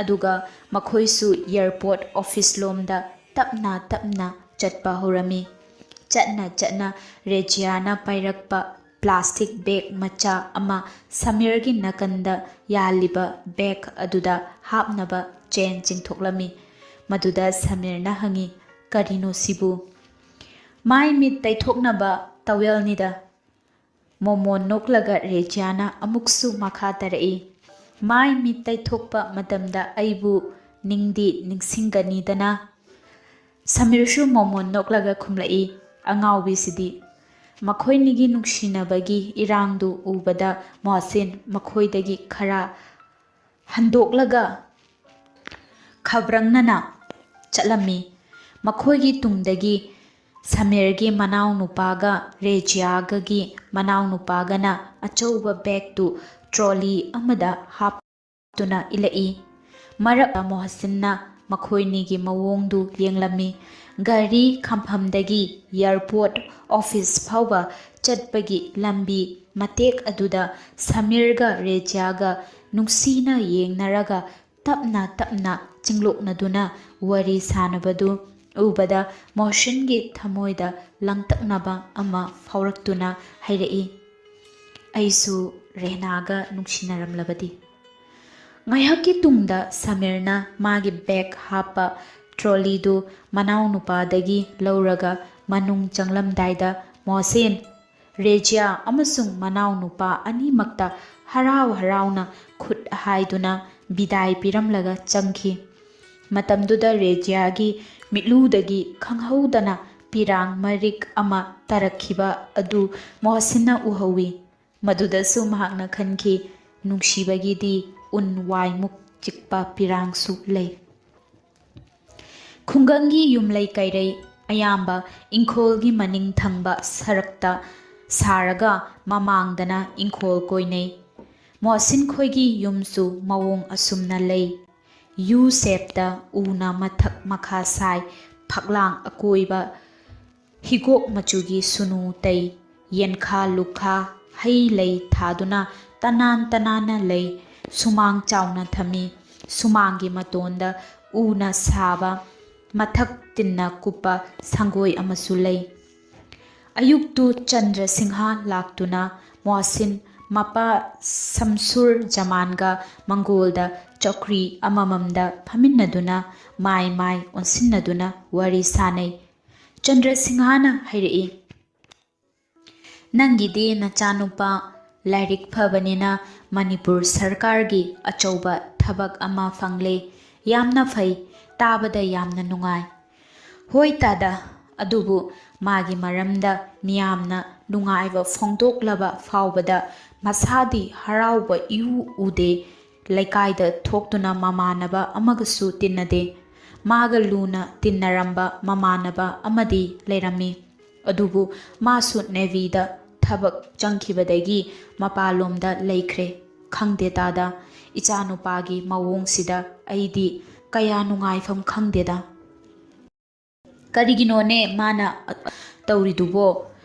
ꯑꯗꯨꯒ ꯃꯈꯣꯏꯁꯨ ꯑꯦꯌꯔꯄꯣꯔꯠ ꯑꯣꯐꯤꯁ ꯂꯣꯝꯗ ꯇꯞꯅ ꯇꯞꯅ ꯆꯠꯄ ꯍꯧꯔꯝꯃꯤ꯫ ꯆꯠꯅ ꯆꯠꯅ ꯔꯦꯖꯤꯌꯥꯅ ꯄꯥꯏꯔꯛꯄ ꯄ꯭ꯂꯥꯁꯇꯤꯛ ꯕꯦꯒ ꯃꯆꯥ ꯑꯃ ꯁꯃꯤꯔꯒꯤ ꯅꯥꯀꯟꯗ ꯌꯥꯜꯂꯤꯕ ꯕꯦꯒ ꯑꯗꯨꯗ ꯍꯥꯞꯅꯕ ꯆꯦꯟ ꯆꯤꯡꯊꯣꯛꯂꯝꯃꯤ꯫ ꯃꯗꯨꯗ ꯁꯃꯤꯔꯅ ꯍꯪꯉꯤ, "ꯀꯔꯤꯅꯣ ꯁꯤꯕꯨ?" "ꯃꯥꯏ ꯃꯤꯠ ꯇꯩꯊꯣꯛꯅꯕ ꯇꯋꯦꯜꯅꯤꯗ꯫" ꯃꯣꯃꯣꯟ ꯅꯣꯛꯂꯒ ꯔꯦꯖꯤꯌꯥꯅ ꯑꯃꯨꯛꯁꯨ ꯃꯈꯥ ꯇꯥꯔꯛꯏ, "ꯃꯥꯏ ꯃꯤꯠ ꯇꯩꯊꯣꯛꯄ ꯃꯇꯝꯗ ꯑꯩꯕꯨ ꯅꯤꯡꯗꯤ ꯅꯤꯡꯁꯤꯡꯒꯅꯤꯗꯅ?" ꯁꯃꯤꯔꯁꯨ ꯃꯣꯃꯣꯟ ꯅꯣꯛꯂꯒ ꯈꯨꯝꯂꯛꯏ, "ꯑꯉꯥꯎꯕꯤꯁꯤꯗꯤ!" ꯃꯈꯣꯏꯅꯤꯒꯤ ꯅꯨꯡꯁꯤꯅꯕꯒꯤ ꯏꯔꯥꯡꯗꯨ ꯎꯕꯗ ꯃꯣꯍꯁꯤꯟ ꯃꯈꯣꯏꯗꯒꯤ ꯈꯔ ꯍꯟꯗꯣꯛꯂꯒ ꯈꯕ꯭ꯔꯪꯅꯅ ꯆꯠꯂꯝꯃꯤ꯫ ꯃꯈꯣꯏꯒꯤ ꯇꯨꯡꯗꯒꯤ ꯁꯃꯤꯔꯒꯤ ꯃꯅꯥꯎꯅꯨꯄꯥꯒ ꯔꯦꯖꯤꯌꯥꯒꯒꯤ ꯃꯅꯥꯎꯅꯨꯄꯥꯒꯅ ꯑꯆꯧꯕ ꯕꯦꯒꯇꯨ ꯇ꯭ꯔꯣꯂꯤ ꯑꯃꯗ ꯍꯥꯞꯇꯨꯅ ꯏꯜꯂꯛꯏ꯫ ꯃꯔꯛꯇ ꯃꯣꯍꯁꯤꯟꯅ ꯃꯈꯣꯏꯅꯤꯒꯤ ꯃꯑꯣꯡꯗꯨ ꯌꯦꯡꯂꯝꯃꯤ꯫ ꯒꯥꯔꯤ ꯈꯥꯝꯐꯝꯗꯒꯤ ꯑꯦꯌꯔꯄꯣꯔꯠ ꯑꯣꯐꯤꯁ ꯐꯥꯎꯕ ꯆꯠꯄꯒꯤ ꯂꯝꯕꯤ ꯃꯇꯦꯛ ꯑꯗꯨꯗ ꯁꯃꯤꯔꯒ ꯔꯦꯖꯤꯌꯥꯒ ꯅꯨꯡꯁꯤꯅ ꯌꯦꯡꯅꯔꯒ ꯇꯞꯅ ꯇꯞꯅ ꯆꯤꯡꯂꯣꯛꯅꯗꯨꯅ ꯋꯥꯔꯤ ꯁꯥꯅꯕꯗꯨ ꯎꯕꯗ ꯃꯣꯍꯁꯤꯟꯒꯤ ꯊꯃꯣꯏꯗ ꯂꯥꯡꯇꯛꯅꯕ ꯑꯃ ꯐꯥꯎꯔꯛꯇꯨꯅ ꯍꯥꯏꯔꯛꯏ, "ꯑꯩꯁꯨ ꯔꯦꯍꯅꯥꯒ ꯅꯨꯡꯁꯤꯅꯔꯝꯂꯕꯗꯤ?" ꯉꯥꯏꯍꯥꯛꯀꯤ ꯇꯨꯡꯗ ꯁꯃꯤꯔꯅ ꯃꯥꯒꯤ ꯕꯦꯒ ꯍꯥꯞꯄ ꯇ꯭ꯔꯣꯂꯤꯗꯨ ꯃꯅꯥꯎꯅꯨꯄꯥꯗꯒꯤ ꯂꯧꯔꯒ ꯃꯅꯨꯡ ꯆꯪꯂꯝꯗꯥꯏꯗ ꯃꯣꯍꯁꯤꯟ, ꯔꯦꯖꯤꯌꯥ ꯑꯃꯁꯨꯡ ꯃꯅꯥꯎꯅꯨꯄꯥ ꯑꯅꯤꯃꯛꯇ ꯍꯔꯥꯎ ꯍꯔꯥꯎꯅ ꯈꯨꯠ ꯍꯥꯏꯗꯨꯅ ꯕꯤꯗꯥꯏ ꯄꯤꯔꯝꯂꯒ ꯆꯪꯈꯤ꯫ ꯃꯇꯝꯗꯨꯗ ꯔꯦꯖꯤꯌꯥꯒꯤ ꯃꯤꯠꯂꯨꯗꯒꯤ ꯈꯪꯍꯧꯗꯅ ꯄꯤꯔꯥꯡ ꯃꯔꯤꯛ ꯑꯃ ꯇꯥꯔꯛꯈꯤꯕ ꯑꯗꯨ ꯃꯣꯍꯁꯤꯟꯅ ꯎꯍꯧꯏ꯫ ꯃꯗꯨꯗꯁꯨ ꯃꯍꯥꯛꯅ ꯈꯟꯈꯤ, "ꯅꯨꯡꯁꯤꯕꯒꯤꯗꯤ ꯎꯟ ꯋꯥꯏꯃꯨꯛ ꯆꯤꯛꯄ ꯄꯤꯔꯥꯡꯁꯨ ꯂꯩ꯫" ꯈꯨꯡꯒꯪꯒꯤ ꯌꯨꯝꯂꯩ ꯀꯩꯔꯩ ꯑꯌꯥꯝꯕ ꯏꯪꯈꯣꯜꯒꯤ ꯃꯅꯤꯡ ꯊꯪꯕ ꯁꯔꯛꯇ ꯁꯥꯔꯒ ꯃꯃꯥꯡꯗꯅ ꯏꯪꯈꯣꯜ ꯀꯣꯏꯅꯩ꯫ ꯃꯣꯍꯁꯤꯟ ꯈꯣꯏꯒꯤ ꯌꯨꯝꯁꯨ ꯃꯑꯣꯡ ꯑꯁꯨꯝꯅ ꯂꯩ꯫ ꯌꯨ ꯁꯦꯞꯇ ꯎꯅ ꯃꯊꯛ ꯃꯈꯥ ꯁꯥꯏ꯫ ꯐꯛꯂꯥꯡ ꯑꯀꯣꯏꯕ ꯍꯤꯒꯣꯛ ꯃꯆꯨꯒꯤ ꯁꯨꯅꯨ ꯇꯩ꯫ ꯌꯦꯟꯈꯥ ꯂꯨꯈꯥ, ꯍꯩ ꯂꯩ ꯊꯥꯗꯨꯅ ꯇꯅꯥꯟ ꯇꯅꯥꯟꯅ ꯂꯩ꯫ ꯁꯨꯃꯥꯡ ꯆꯥꯎꯅ ꯊꯝꯃꯤ꯫ ꯁꯨꯃꯥꯡꯒꯤ ꯃꯇꯣꯟꯗ ꯎꯅ ꯁꯥꯕ ꯃꯊꯛ ꯇꯤꯟꯅ ꯀꯨꯞꯄ ꯁꯪꯒꯣꯏ ꯑꯃꯁꯨ ꯂꯩ꯫ ꯑꯌꯨꯛꯇꯨ ꯆꯟꯗ꯭ꯔ ꯁꯤꯡꯍ ꯂꯥꯛꯇꯨꯅ ꯃꯣꯍꯁꯤꯟ ꯃꯄꯥ ꯁꯝꯁꯨꯔ ꯖꯃꯥꯟꯒ ꯃꯪꯒꯣꯜꯗ ꯆꯧꯀ꯭ꯔꯤ ꯑꯃꯃꯝꯗ ꯐꯝꯃꯤꯟꯅꯗꯨꯅ ꯃꯥꯏ ꯃꯥꯏ ꯑꯣꯟꯁꯤꯟꯅꯗꯨꯅ ꯋꯥꯔꯤ ꯁꯥꯅꯩ꯫ ꯆꯟꯗ꯭ꯔ ꯁꯤꯡꯍꯅ ꯍꯥꯏꯔꯛꯏ, "ꯅꯪꯒꯤꯗꯤ ꯅꯆꯥꯅꯨꯄꯥ ꯂꯥꯏꯔꯤꯛ ꯐꯕꯅꯤꯅ ꯃꯅꯤꯄꯨꯔ ꯁꯔꯀꯥꯔꯒꯤ ꯑꯆꯧꯕ ꯊꯕꯛ ꯑꯃ ꯐꯪꯂꯦ꯫ ꯌꯥꯝꯅ ꯐꯩ, ꯇꯥꯕꯗ ꯌꯥꯝꯅ ꯅꯨꯡꯉꯥꯏ꯫" "ꯍꯣꯏ ꯇꯥꯗ, ꯑꯗꯨꯕꯨ ꯃꯥꯒꯤ ꯃꯔꯝꯗ ꯃꯤꯌꯥꯝꯅ ꯅꯨꯡꯉꯥꯏꯕ ꯐꯣꯡꯗꯣꯛꯂꯕ ꯐꯥꯎꯕꯗ ꯃꯁꯥꯗꯤ ꯍꯔꯥꯎꯕ ꯏꯎ ꯎꯗꯦ꯫ ꯂꯩꯀꯥꯏꯗ ꯊꯣꯛꯇꯨꯅ ꯃꯃꯥꯟꯅꯕ ꯑꯃꯒꯁꯨ ꯇꯤꯟꯅꯗꯦ꯫ ꯃꯥꯒ ꯂꯨꯅ ꯇꯤꯟꯅꯔꯝꯕ ꯃꯃꯥꯟꯅꯕ ꯑꯃꯗꯤ ꯂꯩꯔꯝꯃꯤ, ꯑꯗꯨꯕꯨ ꯃꯥꯁꯨ ꯅꯦꯚꯤꯗ ꯊꯕꯛ ꯆꯪꯈꯤꯕꯗꯒꯤ ꯃꯄꯥꯟꯂꯣꯝꯗ ꯂꯩꯈ꯭ꯔꯦ꯫ ꯈꯪꯗꯦ ꯇꯥꯗ, ꯏꯆꯥꯅꯨꯄꯥꯒꯤ ꯃꯑꯣꯡꯁꯤꯗ ꯑꯩꯗꯤ ꯀꯌꯥ ꯅꯨꯡꯉꯥꯏꯐꯝ ꯈꯪꯗꯦꯗ꯫" "ꯀꯔꯤꯒꯤꯅꯣꯅꯦ ꯃꯥꯅ ꯇꯧꯔꯤꯗꯨꯕꯣ?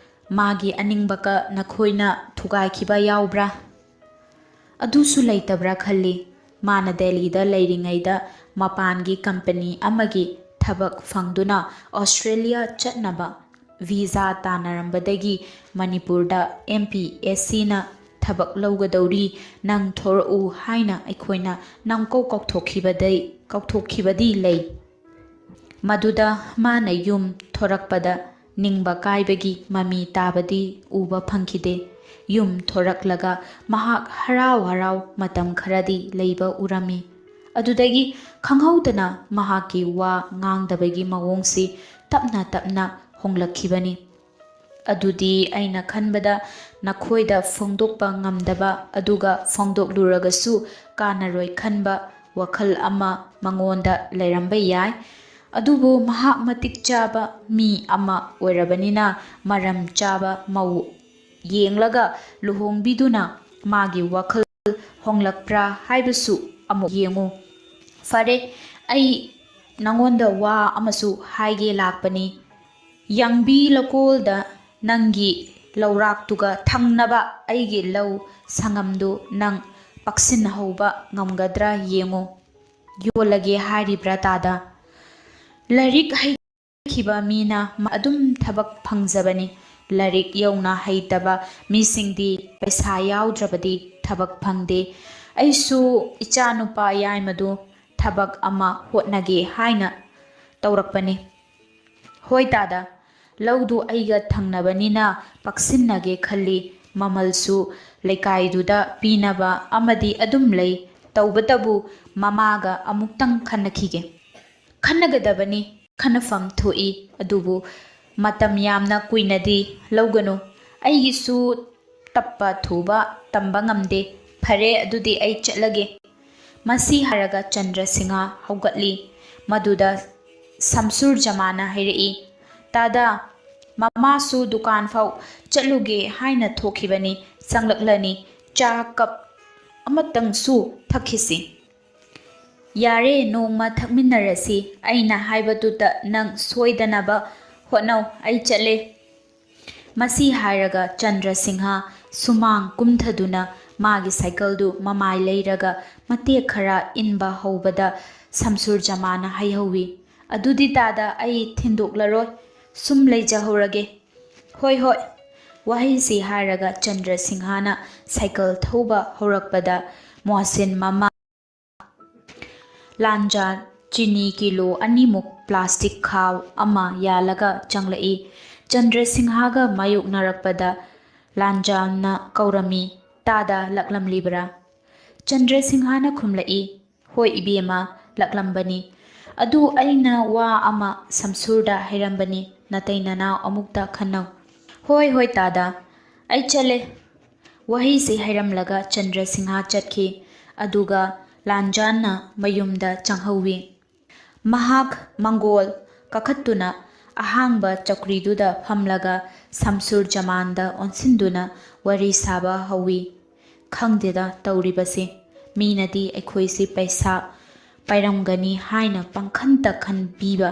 ꯃꯥꯒꯤ ꯑꯅꯤꯡꯕꯀ ꯅꯈꯣꯏꯅ ꯊꯨꯒꯥꯏꯈꯤꯕ ꯌꯥꯎꯕ꯭ꯔꯥ?" "ꯑꯗꯨꯁꯨ ꯂꯩꯇꯕ꯭ꯔꯥ ꯈꯜꯂꯤ꯫ ꯃꯥꯅ ꯗꯦꯜꯂꯤꯗ ꯂꯩꯔꯤꯉꯩꯗ ꯃꯄꯥꯟꯒꯤ ꯀꯝꯄꯅꯤ ꯑꯃꯒꯤ ꯊꯕꯛ ꯐꯪꯗꯨꯅ ꯑꯣꯁꯇ꯭ꯔꯦꯂꯤꯌꯥ ꯆꯠꯅꯕ ꯚꯤꯖꯥ ꯇꯥꯟꯅꯔꯝꯕꯗꯒꯤ ꯃꯅꯤꯄꯨꯔꯗ ꯑꯦꯝ ꯄꯤ ꯑꯦꯁ ꯁꯤꯅ ꯊꯕꯛ ꯂꯧꯒꯗꯧꯔꯤ, ꯅꯪ ꯊꯣꯔꯛꯎ ꯍꯥꯏꯅ ꯑꯩꯈꯣꯏꯅ ꯅꯪꯀꯧ ꯀꯧꯊꯣꯛꯈꯤꯕꯗꯩ, ꯀꯧꯊꯣꯛꯈꯤꯕꯗꯤ ꯂꯩ꯫ ꯃꯗꯨꯗ ꯃꯥꯅ ꯌꯨꯝ ꯊꯣꯔꯛꯄꯗ ꯅꯤꯡꯕ ꯀꯥꯏꯕꯒꯤ ꯃꯃꯤ ꯇꯥꯕꯗꯤ ꯎꯕ ꯐꯪꯈꯤꯗꯦ꯫ ꯌꯨꯝ ꯊꯣꯔꯛꯂꯒ ꯃꯍꯥꯛ ꯍꯔꯥꯎ ꯍꯔꯥꯎ ꯃꯇꯝ ꯈꯔꯗꯤ ꯂꯩꯕ ꯎꯔꯝꯃꯤ꯫ ꯑꯗꯨꯗꯒꯤ ꯈꯪꯍꯧꯗꯅ ꯃꯍꯥꯛꯀꯤ ꯋꯥ ꯉꯥꯡꯗꯕꯒꯤ ꯃꯑꯣꯡꯁꯤ ꯇꯞꯅ ꯇꯞꯅ ꯍꯣꯡꯂꯛꯈꯤꯕꯅꯤ꯫ ꯑꯗꯨꯗꯤ ꯑꯩꯅ ꯈꯟꯕꯗ ꯅꯈꯣꯏꯗ ꯐꯣꯡꯗꯣꯛꯄ ꯉꯝꯗꯕ, ꯑꯗꯨꯒ ꯐꯣꯡꯗꯣꯛꯂꯨꯔꯒꯁꯨ ꯀꯥꯟꯅꯔꯣꯏ ꯈꯟꯕ ꯋꯥꯈꯜ ꯑꯃ ꯃꯉꯣꯟꯗ ꯂꯩꯔꯝꯕ ꯌꯥꯏ꯫ ꯑꯗꯨꯕꯨ ꯃꯍꯥꯛ ꯃꯇꯤꯛ ꯆꯥꯕ ꯃꯤ ꯑꯃ ꯑꯣꯏꯔꯕꯅꯤꯅ ꯃꯔꯝ ꯆꯥꯕ ꯃꯧ ꯌꯦꯡꯂꯒ ꯂꯨꯍꯣꯡꯕꯤꯗꯨꯅ ꯃꯥꯒꯤ ꯋꯥꯈꯜ ꯍꯣꯡꯂꯛꯄ꯭ꯔꯥ ꯍꯥꯏꯕꯁꯨ ꯑꯃꯨꯛ ꯌꯦꯡꯉꯨ꯫ ꯐꯔꯦ, ꯑꯩ ꯅꯪꯉꯣꯟꯗ ꯋꯥ ꯑꯃꯁꯨ ꯍꯥꯏꯒꯦ ꯂꯥꯛꯄꯅꯤ꯫ ꯌꯥꯡꯕꯤ ꯂꯧꯀꯣꯜꯗ ꯅꯪꯒꯤ ꯂꯧꯔꯥꯛꯇꯨꯒ ꯊꯪꯅꯕ ꯑꯩꯒꯤ ꯂꯧ ꯁꯪꯉꯝꯗꯨ ꯅꯪ ꯄꯛꯁꯤꯟꯍꯧꯕ ꯉꯝꯒꯗ꯭ꯔꯥ ꯌꯦꯡꯉꯨ꯫ ꯌꯣꯜꯂꯒꯦ ꯍꯥꯏꯔꯤꯕ꯭ꯔꯥ ꯇꯥꯗ? ꯂꯥꯏꯔꯤꯛ ꯍꯩꯈꯤꯕ ꯃꯤꯅ ꯃ-, ꯑꯗꯨꯝ ꯊꯕꯛ ꯐꯪꯖꯕꯅꯤ꯫ ꯂꯥꯏꯔꯤꯛ ꯌꯧꯅ ꯍꯩꯇꯕ ꯃꯤꯁꯤꯡꯗꯤ ꯄꯩꯁꯥ ꯌꯥꯎꯗ꯭ꯔꯕꯗꯤ ꯊꯕꯛ ꯐꯪꯗꯦ꯫ ꯑꯩꯁꯨ ꯏꯆꯥꯅꯨꯄꯥ ꯌꯥꯏꯃꯗꯨ ꯊꯕꯛ ꯑꯃ ꯍꯣꯠꯅꯒꯦ ꯍꯥꯏꯅ ꯇꯧꯔꯛꯄꯅꯤ꯫ ꯍꯣꯏ ꯇꯥꯗ, ꯂꯧꯗꯨ ꯑꯩꯒ ꯊꯪꯅꯕꯅꯤꯅ ꯄꯛꯁꯤꯟꯅꯒꯦ ꯈꯜꯂꯤ꯫ ꯃꯃꯜꯁꯨ ꯂꯩꯀꯥꯏꯗꯨꯗ ꯄꯤꯅꯕ ꯑꯃꯗꯤ ꯑꯗꯨꯝ ꯂꯩ꯫ ꯇꯧꯕꯇꯕꯨ ꯃꯃꯥꯒ ꯑꯃꯨꯛꯇꯪ ꯈꯟꯅꯈꯤꯒꯦ꯫ ꯈꯟꯅꯒꯗꯕꯅꯤ, ꯈꯟꯅꯐꯝ ꯊꯣꯛꯏ, ꯑꯗꯨꯕꯨ ꯃꯇꯝ ꯌꯥꯝꯅ ꯀꯨꯏꯅꯗꯤ ꯂꯧꯒꯅꯨ꯫ ꯑꯩꯒꯤꯁꯨ ꯇꯞꯄ ꯊꯨꯕ ꯇꯝꯕ ꯉꯝꯗꯦ꯫ ꯐꯔꯦ, ꯑꯗꯨꯗꯤ ꯑꯩ ꯆꯠꯂꯒꯦ꯫ ꯃꯁꯤ ꯍꯥꯏꯔꯒ ꯆꯟꯗ꯭ꯔꯁꯤꯡꯍ ꯍꯧꯒꯠꯂꯤ꯫ ꯃꯗꯨꯗ ꯁꯝꯁꯨꯔ ꯖꯃꯥꯅ ꯍꯥꯏꯔꯛꯏ, "ꯇꯥꯗ, ꯃꯃꯥꯁꯨ ꯗꯨꯀꯥꯟ ꯐꯥꯎ ꯆꯠꯂꯨꯒꯦ ꯍꯥꯏꯅ ꯊꯣꯛꯈꯤꯕꯅꯤ, ꯆꯪꯂꯛꯂꯅꯤ꯫ ꯆꯥ ꯀꯞ ꯑꯃꯇꯪꯁꯨ ꯊꯛꯈꯤꯁꯤ꯫" "ꯌꯥꯔꯦ, ꯅꯣꯡꯃ ꯊꯛꯃꯤꯟꯅꯔꯁꯤ꯫ ꯑꯩꯅ ꯍꯥꯏꯕꯗꯨꯗ ꯅꯪ ꯁꯣꯏꯗꯅꯕ ꯍꯣꯠꯅꯧ꯫ ꯑꯩ ꯆꯠꯂꯦ꯫" ꯃꯁꯤ ꯍꯥꯏꯔꯒ ꯆꯟꯗ꯭ꯔꯁꯤꯡꯍ ꯁꯨꯃꯥꯡ ꯀꯨꯝꯊꯗꯨꯅ ꯃꯥꯒꯤ ꯁꯥꯏꯀꯜꯗꯨ ꯃꯃꯥꯏ ꯂꯩꯔꯒ ꯃꯇꯦꯛ ꯈꯔ ꯏꯟꯕ ꯍꯧꯕꯗ ꯁꯝꯁꯨꯔ ꯖꯃꯥꯅ ꯍꯥꯏꯍꯧꯋꯤ, "ꯑꯗꯨꯗꯤ ꯇꯥꯗ, ꯑꯩ ꯊꯤꯟꯗꯣꯛꯂꯔꯣꯏ, ꯁꯨꯝ ꯂꯩꯖꯍꯧꯔꯒꯦ꯫" "ꯍꯣꯏ, ꯍꯣꯏ꯫" ꯋꯥꯍꯩꯁꯤ ꯍꯥꯏꯔꯒ ꯆꯟꯗ꯭ꯔꯁꯤꯡꯍꯅ ꯁꯥꯏꯀꯜ ꯊꯧꯕ ꯍꯧꯔꯛꯄꯗ ꯃꯣꯍꯁꯤꯟ ꯃꯃꯥ ꯂꯥꯟꯖꯥ ꯆꯤꯅꯤ ꯀꯤꯂꯣ ꯑꯅꯤꯃꯨꯛ ꯄ꯭ꯂꯥꯁꯇꯤꯛ ꯈꯥꯎ ꯑꯃ ꯌꯥꯜꯂꯒ ꯆꯪꯂꯛꯏ꯫ ꯆꯟꯗ꯭ꯔꯁꯤꯡꯍꯒ ꯃꯥꯌꯣꯛꯅꯔꯛꯄꯗ ꯂꯥꯟꯖꯥꯅ ꯀꯧꯔꯝꯃꯤ, "ꯇꯥꯗ ꯂꯥꯛꯂꯝꯂꯤꯕ꯭ꯔꯥ?" ꯆꯟꯗ꯭ꯔꯁꯤꯡꯍꯅ ꯈꯨꯝꯂꯛꯏ, "ꯍꯣꯏ ꯏꯕꯦꯝꯃ, ꯂꯥꯛꯂꯝꯕꯅꯤ꯫ ꯑꯗꯨ ꯑꯩꯅ ꯋꯥ ꯑꯃ ꯁꯝꯁꯨꯔꯗ ꯍꯥꯏꯔꯝꯕꯅꯤ, ꯅꯇꯩ ꯅꯅꯥꯎ ꯑꯃꯨꯛꯇ ꯈꯟꯅꯧ꯫" "ꯍꯣꯏ, ꯍꯣꯏ ꯇꯥꯗ, ꯑꯩ ꯆꯠꯂꯦ꯫" ꯋꯥꯍꯩꯁꯤ ꯍꯥꯏꯔꯝꯂꯒ ꯆꯟꯗ꯭ꯔꯁꯤꯡꯍ ꯆꯠꯈꯤ꯫ ꯑꯗꯨꯒ ꯂꯥꯟꯖꯥꯟꯅ ꯃꯌꯨꯝꯗ ꯆꯪꯍꯧꯋꯤ꯫ ꯃꯍꯥꯛ ꯃꯪꯒꯣꯜ ꯀꯥꯈꯠꯇꯨꯅ ꯑꯍꯥꯡꯕ ꯆꯧꯀ꯭ꯔꯤꯗꯨꯗ ꯐꯝꯂꯒ ꯁꯝꯁꯨꯔ ꯖꯃꯥꯟꯗ ꯑꯣꯟꯁꯤꯟꯗꯨꯅ ꯋꯥꯔꯤ ꯁꯥꯕ ꯍꯧꯋꯤ꯫ "ꯈꯪꯗꯦꯗ ꯇꯧꯔꯤꯕꯁꯦ꯫ ꯃꯤꯅꯗꯤ ꯑꯩꯈꯣꯏꯁꯤ ꯄꯩꯁꯥ ꯄꯥꯏꯔꯝꯒꯅꯤ ꯍꯥꯏꯅ ꯄꯪꯈꯟꯇ ꯈꯟꯕꯤꯕ꯫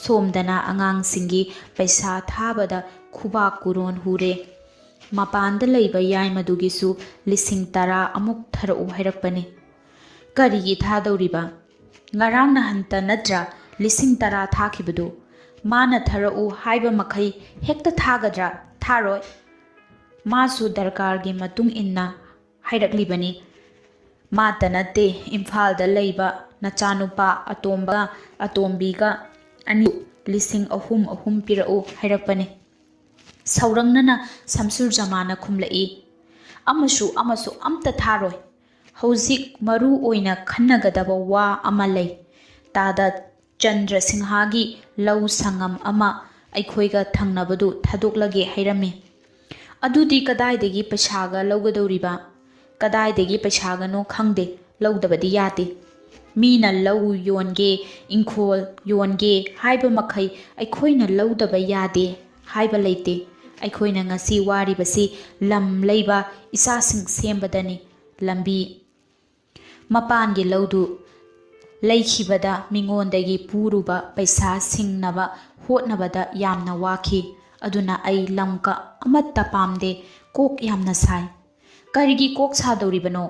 ꯁꯣꯝꯗꯅ ꯑꯉꯥꯡꯁꯤꯡꯒꯤ ꯄꯩꯁꯥ ꯊꯥꯕꯗ ꯈꯨꯕꯥꯛ ꯀꯨꯔꯣꯟ ꯍꯨꯔꯦ꯫ ꯃꯄꯥꯟꯗ ꯂꯩꯕ ꯌꯥꯏꯃꯗꯨꯒꯤꯁꯨ ꯂꯤꯁꯤꯡ ꯇꯔꯥ ꯑꯃꯨꯛ ꯊꯥꯔꯛꯎ ꯍꯥꯏꯔꯛꯄꯅꯤ꯫ ꯀꯔꯤꯒꯤ ꯊꯥꯗꯧꯔꯤꯕ? ꯉꯔꯥꯡ ꯅꯍꯟꯇ ꯅꯠꯇ꯭ꯔꯥ ꯂꯤꯁꯤꯡ ꯇꯔꯥ ꯊꯥꯈꯤꯕꯗꯨ? ꯃꯥꯅ ꯊꯥꯔꯛꯎ ꯍꯥꯏꯕ ꯃꯈꯩ ꯍꯦꯛꯇ ꯊꯥꯒꯗ꯭ꯔꯥ? ꯊꯥꯔꯣꯏ꯫ ꯃꯥꯁꯨ ꯗꯔꯀꯥꯔꯒꯤ ꯃꯇꯨꯡ ꯏꯟꯅ ꯍꯥꯏꯔꯛꯂꯤꯕꯅꯤ꯫ ꯃꯥꯇ ꯅꯠꯇꯦ, ꯏꯝꯐꯥꯜꯗ ꯂꯩꯕ ꯅꯆꯥꯅꯨꯄꯥ ꯑꯇꯣꯝꯕ, ꯑꯇꯣꯝꯕꯤꯒ ꯑꯅꯤ ꯂꯤꯁꯤꯡ ꯑꯍꯨꯝ ꯑꯍꯨꯝ ꯄꯤꯔꯛꯎ ꯍꯥꯏꯔꯛꯄꯅꯤ꯫ ꯁꯧꯔꯪꯅꯅ ꯁꯝꯁꯨꯔ ꯖꯃꯥꯟꯅ ꯈꯨꯝꯂꯛꯏ, "ꯑꯃꯁꯨ ꯑꯃꯁꯨ ꯑꯝꯇ ꯊꯥꯔꯣꯏ꯫ ꯍꯧꯖꯤꯛ ꯃꯔꯨ ꯑꯣꯏꯅ ꯈꯟꯅꯒꯗꯕ ꯋꯥ ꯑꯃ ꯂꯩ꯫ ꯇꯥꯗ ꯆꯟꯗ꯭ꯔ ꯁꯤꯡꯍꯒꯤ ꯂꯧ ꯁꯪꯉꯝ ꯑꯃ ꯑꯩꯈꯣꯏꯒ ꯊꯪꯅꯕꯗꯨ ꯊꯥꯗꯣꯛꯂꯒꯦ ꯍꯥꯏꯔꯝꯃꯤ꯫ ꯑꯗꯨꯗꯤ ꯀꯗꯥꯏꯗꯒꯤ ꯄꯩꯁꯥꯒ ꯂꯧꯒꯗꯧꯔꯤꯕ?" "ꯀꯗꯥꯏꯗꯒꯤ ꯄꯩꯁꯥꯒꯅꯣ ꯈꯪꯗꯦ, ꯂꯧꯗꯕꯗꯤ ꯌꯥꯗꯦ꯫ ꯃꯤꯅ ꯂꯧ ꯌꯣꯟꯒꯦ, ꯏꯪꯈꯣꯜ ꯌꯣꯟꯒꯦ ꯍꯥꯏꯕ ꯃꯈꯩ ꯑꯩꯈꯣꯏꯅ ꯂꯧꯗꯕ ꯌꯥꯗꯦ ꯍꯥꯏꯕ ꯂꯩꯇꯦ꯫ ꯑꯩꯈꯣꯏꯅ ꯉꯁꯤ ꯋꯥꯔꯤꯕꯁꯤ ꯂꯝ ꯂꯩꯕ ꯏꯆꯥꯁꯤꯡ ꯁꯦꯝꯕꯗꯅꯤ꯫ ꯂꯝꯕꯤ ꯃꯄꯥꯟꯒꯤ ꯂꯧꯗꯨ ꯂꯩꯈꯤꯕꯗ ꯃꯤꯉꯣꯟꯗꯒꯤ ꯄꯨꯔꯨꯕ ꯄꯩꯁꯥ ꯁꯤꯡꯅꯕ ꯍꯣꯠꯅꯕꯗ ꯌꯥꯝꯅ ꯋꯥꯈꯤ꯫ ꯑꯗꯨꯅ ꯑꯩ ꯂꯝꯀ ꯑꯃꯠꯇ ꯄꯥꯝꯗꯦ꯫ ꯀꯣꯛ ꯌꯥꯝꯅ ꯁꯥꯏ꯫" "ꯀꯔꯤꯒꯤ ꯀꯣꯛ ꯁꯥꯗꯧꯔꯤꯕꯅꯣ?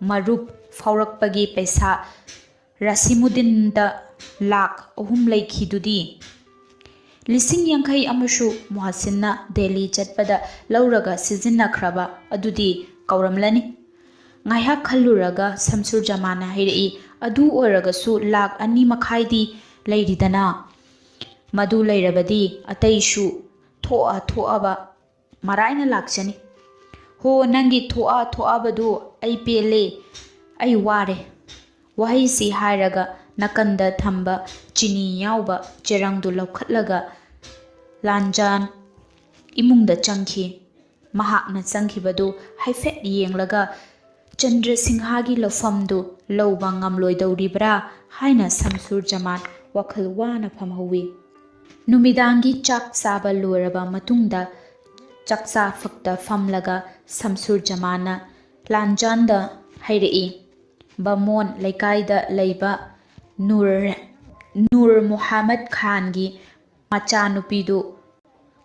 ꯃꯔꯨꯞ ꯐꯥꯎꯔꯛꯄꯒꯤ ꯄꯩꯁꯥ ꯔꯥꯁꯤꯃꯨꯗꯤꯟꯗ ꯂꯥꯛ ꯑꯍꯨꯝ ꯂꯩꯈꯤꯗꯨꯗꯤ?" "ꯂꯤꯁꯤꯡ ꯌꯥꯡꯈꯩ ꯑꯃꯁꯨ ꯃꯨꯍꯁꯤꯟꯅ ꯗꯦꯜꯂꯤ ꯆꯠꯄꯗ ꯂꯧꯔꯒ ꯁꯤꯖꯤꯟꯅꯈ꯭ꯔꯕ ꯑꯗꯨꯗꯤ ꯀꯧꯔꯝꯂꯅꯤ꯫" ꯉꯥꯏꯍꯥꯛ ꯈꯜꯂꯨꯔꯒ ꯁꯝꯁꯨꯔ ꯖꯃꯥꯟꯅ ꯍꯥꯏꯔꯛꯏ, "ꯑꯗꯨ ꯑꯣꯏꯔꯒꯁꯨ ꯂꯥꯛ ꯑꯅꯤ ꯃꯈꯥꯏꯗꯤ ꯂꯩꯔꯤꯗꯅ꯫ ꯃꯗꯨ ꯂꯩꯔꯕꯗꯤ ꯑꯇꯩꯁꯨ ꯊꯣꯛꯑ ꯊꯣꯛꯑꯕ ꯃꯔꯥꯏꯅ ꯂꯥꯛꯆꯅꯤ꯫" "ꯍꯣ, ꯅꯪꯒꯤ ꯊꯣꯛꯑ ꯊꯣꯛꯑꯕꯗꯨ ꯑꯩ ꯄꯦꯜꯂꯦ, ꯑꯩ ꯋꯥꯔꯦ꯫" ꯋꯥꯍꯩꯁꯤ ꯍꯥꯏꯔꯒ ꯅꯥꯀꯟꯗ ꯊꯝꯕ ꯆꯤꯅꯤ ꯌꯥꯎꯕ ꯆꯦꯔꯪꯗꯨ ꯂꯧꯈꯠꯂꯒ ꯂꯥꯟꯖꯥꯟ ꯏꯃꯨꯡꯗ ꯆꯪꯈꯤ꯫ ꯃꯍꯥꯛꯅ ꯆꯪꯈꯤꯕꯗꯨ ꯍꯥꯏꯐꯦꯠ ꯌꯦꯡꯂꯒ ꯆꯟꯗ꯭ꯔ ꯁꯤꯡꯍꯒꯤ ꯂꯧꯐꯝꯗꯨ ꯂꯧꯕ ꯉꯝꯂꯣꯏꯗꯧꯔꯤꯕ꯭ꯔꯥ ꯍꯥꯏꯅ ꯁꯝꯁꯨꯔ ꯖꯃꯥꯟ ꯋꯥꯈꯜ ꯋꯥꯅ ꯐꯝꯍꯧꯋꯤ꯫ ꯅꯨꯃꯤꯗꯥꯡꯒꯤ ꯆꯥꯛ ꯆꯥꯕ ꯂꯣꯏꯔꯕ ꯃꯇꯨꯡꯗ ꯆꯥꯛꯆꯥ ꯐꯛꯇ ꯐꯝꯂꯒ ꯁꯝꯁꯨꯔ ꯖꯃꯥꯟꯅ ꯂꯥꯟꯖꯥꯟꯗ ꯍꯥꯏꯔꯛꯏ, "ꯕꯥꯃꯣꯟ ꯂꯩꯀꯥꯏꯗ ꯂꯩꯕ ꯅꯨꯔ ꯅꯨꯔ ꯃꯨꯍꯝꯃꯗ ꯈꯥꯟꯒꯤ ꯃꯆꯥꯅꯨꯄꯤꯗꯨ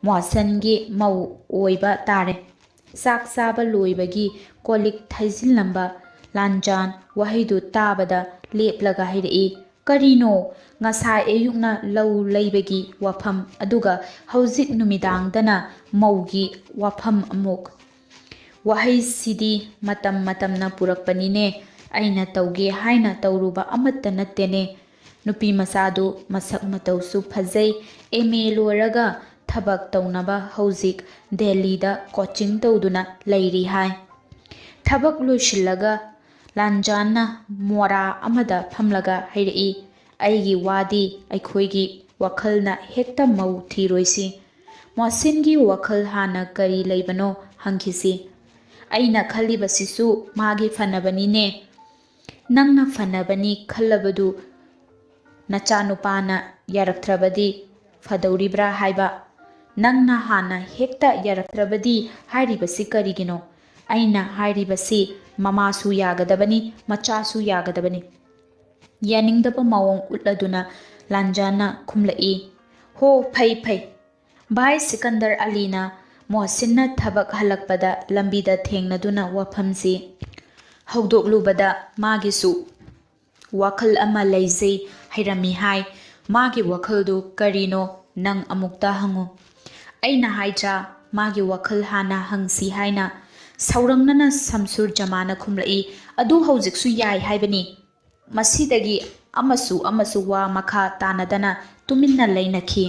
ꯃꯣꯍꯁꯤꯟꯒꯤ ꯃꯧ ꯑꯣꯏꯕ ꯇꯥꯔꯦ꯫ ꯆꯥꯛ ꯆꯥꯕ ꯂꯣꯏꯕꯒꯤ ꯀꯣꯜ ꯂꯤꯛ ꯊꯩꯖꯤꯜꯂꯝꯕ ꯂꯥꯟꯖꯥꯟ ꯋꯥꯍꯩꯗꯨ ꯇꯥꯕꯗ ꯂꯦꯞꯂꯒ ꯍꯥꯏꯔꯛꯏ, "ꯀꯔꯤꯅꯣ? ꯉꯁꯥꯏ ꯑꯌꯨꯛꯅ ꯂꯧ ꯂꯩꯕꯒꯤ ꯋꯥꯐꯝ, ꯑꯗꯨꯒ ꯍꯧꯖꯤꯛ ꯅꯨꯃꯤꯗꯥꯡꯗꯅ ꯃꯧꯒꯤ ꯋꯥꯐꯝ ꯑꯃꯨꯛ꯫ ꯋꯥꯍꯩꯁꯤꯗꯤ ꯃꯇꯝ ꯃꯇꯝꯅ ꯄꯨꯔꯛꯄꯅꯤꯅꯦ꯫ ꯑꯩꯅ ꯇꯧꯒꯦ ꯍꯥꯏꯅ ꯇꯧꯔꯨꯕ ꯑꯃꯠꯇ ꯅꯠꯇꯦꯅꯦ꯫ ꯅꯨꯄꯤ ꯃꯆꯥꯗꯨ ꯃꯁꯛ ꯃꯇꯧꯁꯨ ꯐꯖꯩ, ꯑꯦꯝ ꯑꯦ ꯂꯣꯏꯔꯒ ꯊꯕꯛ ꯇꯧꯅꯕ ꯍꯧꯖꯤꯛ ꯗꯦꯜꯂꯤꯗ ꯀꯣꯆꯤꯡ ꯇꯧꯗꯨꯅ ꯂꯩꯔꯤ ꯍꯥꯏ"꯫ ꯊꯕꯛ ꯂꯣꯏꯁꯤꯜꯂꯒ ꯂꯥꯟꯖꯥꯟꯅ ꯃꯣꯔꯥ ꯑꯃꯗ ꯐꯝꯂꯒ ꯍꯥꯏꯔꯛꯏ, "ꯑꯩꯒꯤ ꯋꯥꯗꯤ ꯑꯩꯈꯣꯏꯒꯤ ꯋꯥꯈꯜꯅ ꯍꯦꯛꯇ ꯃꯧ ꯊꯤꯔꯣꯏꯁꯤ꯫ ꯃꯣꯍꯁꯤꯟꯒꯤ ꯋꯥꯈꯜ ꯍꯥꯟꯅ ꯀꯔꯤ ꯂꯩꯕꯅꯣ ꯍꯪꯈꯤꯁꯤ꯫ ꯑꯩꯅ ꯈꯜꯂꯤꯕꯁꯤꯁꯨ ꯃꯥꯒꯤ ꯐꯅꯕꯅꯤꯅꯦ꯫ ꯅꯪꯅ ꯐꯅꯕꯅꯤ ꯈꯜꯂꯕꯗꯨ ꯅꯆꯥꯅꯨꯄꯥꯅ ꯌꯥꯔꯛꯇ꯭ꯔꯕꯗꯤ ꯐꯗꯧꯔꯤꯕ꯭ꯔꯥ ꯍꯥꯏꯕ? ꯅꯪꯅ ꯍꯥꯟꯅ ꯍꯦꯛꯇ ꯌꯥꯔꯛꯇ꯭ꯔꯕꯗꯤ ꯍꯥꯏꯔꯤꯕꯁꯤ ꯀꯔꯤꯒꯤꯅꯣ? ꯑꯩꯅ ꯍꯥꯏꯔꯤꯕꯁꯤ ꯃꯃꯥꯁꯨ ꯌꯥꯒꯗꯕꯅꯤ, ꯃꯆꯥꯁꯨ ꯌꯥꯒꯗꯕꯅꯤ"꯫ ꯌꯥꯅꯤꯡꯗꯕ ꯃꯑꯣꯡ ꯎꯠꯂꯗꯨꯅ ꯂꯥꯟꯖꯥꯟꯅ ꯈꯨꯝꯂꯛꯏ, "ꯍꯣ, ꯐꯩ, ꯐꯩ꯫ ꯚꯥꯏ ꯁꯤꯀꯟꯗꯔ ꯑꯂꯤꯅ ꯃꯣꯍꯁꯤꯟꯅ ꯊꯕꯛ ꯍꯜꯂꯛꯄꯗ ꯂꯝꯕꯤꯗ ꯊꯦꯡꯅꯗꯨꯅ ꯋꯥꯐꯝꯁꯤ ꯍꯧꯗꯣꯛꯂꯨꯕꯗ ꯃꯥꯒꯤꯁꯨ ꯋꯥꯈꯜ ꯑꯃ ꯂꯩꯖꯩ ꯍꯥꯏꯔꯝꯃꯤ ꯍꯥꯏ꯫ ꯃꯥꯒꯤ ꯋꯥꯈꯜꯗꯨ ꯀꯔꯤꯅꯣ ꯅꯪ ꯑꯃꯨꯛꯇ ꯍꯪꯉꯨ"꯫ ꯑꯩꯅ ꯍꯥꯏꯗ꯭ꯔꯥ ꯃꯥꯒꯤ ꯋꯥꯈꯜ ꯍꯥꯟꯅ ꯍꯪꯁꯤ ꯍꯥꯏꯅ? ꯁꯥꯎꯔꯪꯅꯅ ꯁꯝꯁꯨꯔ ꯖꯃꯥꯅ ꯈꯨꯝꯂꯛꯏ, "ꯑꯗꯨ ꯍꯧꯖꯤꯛꯁꯨ ꯌꯥꯏ ꯍꯥꯏꯕꯅꯤ"꯫ ꯃꯁꯤꯗꯒꯤ ꯑꯃꯁꯨ ꯑꯃꯁꯨ ꯋꯥ ꯃꯈꯥ ꯇꯥꯅꯗꯅ ꯇꯨꯃꯤꯟꯅ ꯂꯩꯅꯈꯤ꯫